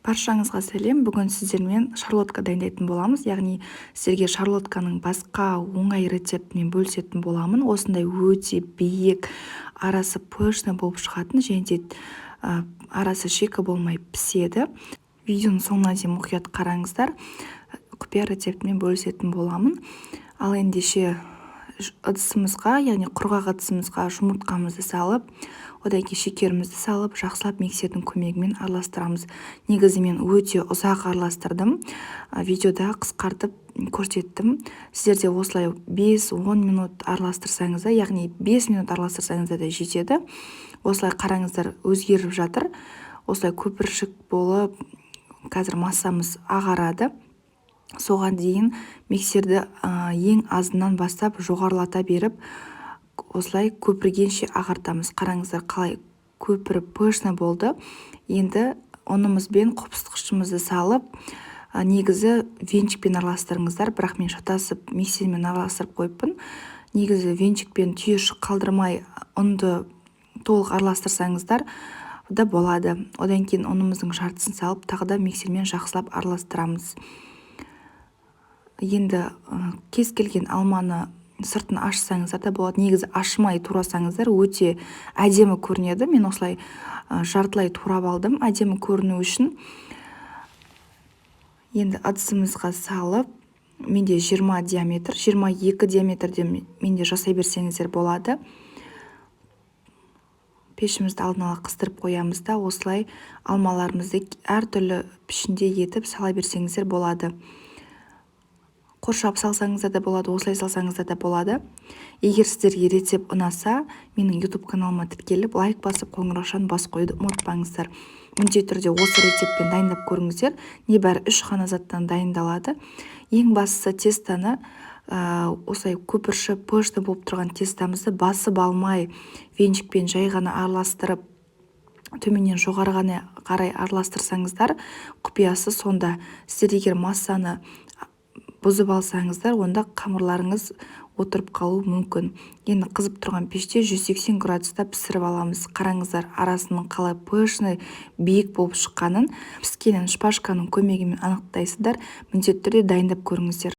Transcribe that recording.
Баршаңызға сәлем! Бүгін сіздермен шарлотка дайындайтын боламыз, яғни сіздерге шарлотканың басқа оңай рецептімен бөлісетін боламын. Осындай өте биік, арасы пышный болып шығатын және де арасы шикі болмай піседі. Видеоның соңына дейін мұқият қараңыздар, құпия рецептімен бөлісетін боламын. Ал ендеше, ыдысымызға, яғни құрғақ ыдысымызға жұмыртқамызды салып, одан кейін шекерімізді салып, жақсылап миксердің көмегімен араластырамыз. Негізі мен өте ұзақ араластырдым, видеода қысқартып көрсеттім. Сіздер де осылай 5-10 минут араластырсаңыз да, яғни 5 минут араластырсаңыздар да жетеді. Осылай, қараңыздар, өзгеріп жатыр. Осылай көпіршік болып, қазір массамыз ағарады. Соған дейін миксерді ең азынан бастап жоғарылата беріп, осылай көпіргенше ағартамыз. Қараңыздар, қалай көпіріп, пышный болды. Енді ұнымыз бен қопсытқышымызды салып, негізі венчикпен араластырыңыздар, бірақ мен шатасып, миксермен араластырып қойыппын. Негізі венчикпен түйіршік қалдырмай, ұнды толық араластырсаңыздар да болады. Одан кейін ұнымыздың жартысын салып, тағы да миксермен жақсылап араластырамыз. Енді кез келген алманы сыртын ашсаңыздар да болады. Негізі ашмай турасаңыздар, өте әдемі көрінеді. Мен осылай жартылай турап алдым әдемі көріну үшін. Енді ыдысымызға салып, менде 20 диаметр, 22 диаметрде менде жасай берсеңіздер болады. Пешімізді алдын ала қыздырып қоямыз да, осылай алмаларымызды әртүрлі пішінде етіп сала берсеңіздер болады. Қоршап салсаңыздар да болады, осылай салсаңыздар да болады. Егер сіздерге рецепт ұнаса, менің YouTube каналыма тіркеліп, лайк басып, қоңыраушаны басып қоюды ұмытпаңыздар. Міндетті түрде осы рецептпен дайындап көріңіздер. Небәрі үш ғана заттан дайындалады. Ең бастысы, тестоны осылай көпіршіп, пышный болып тұрған тестомызды басып алмай, венчикпен жай ғана араластырып, төменнен жоғары қарай араластырсаңыздар, құпиясы сонда. Сіздер егер массаны бұзып алсаңыздар, онда қамырларыңыз отырып қалуы мүмкін. Енді қызып тұрған пеште 180 градуста пісіріп аламыз. Қараңыздар, арасының қалай пышный, биік болып шыққанын. Піскенін шпажканың көмегімен анықтайсыздар. Міндетті түрде дайындап көріңіздер.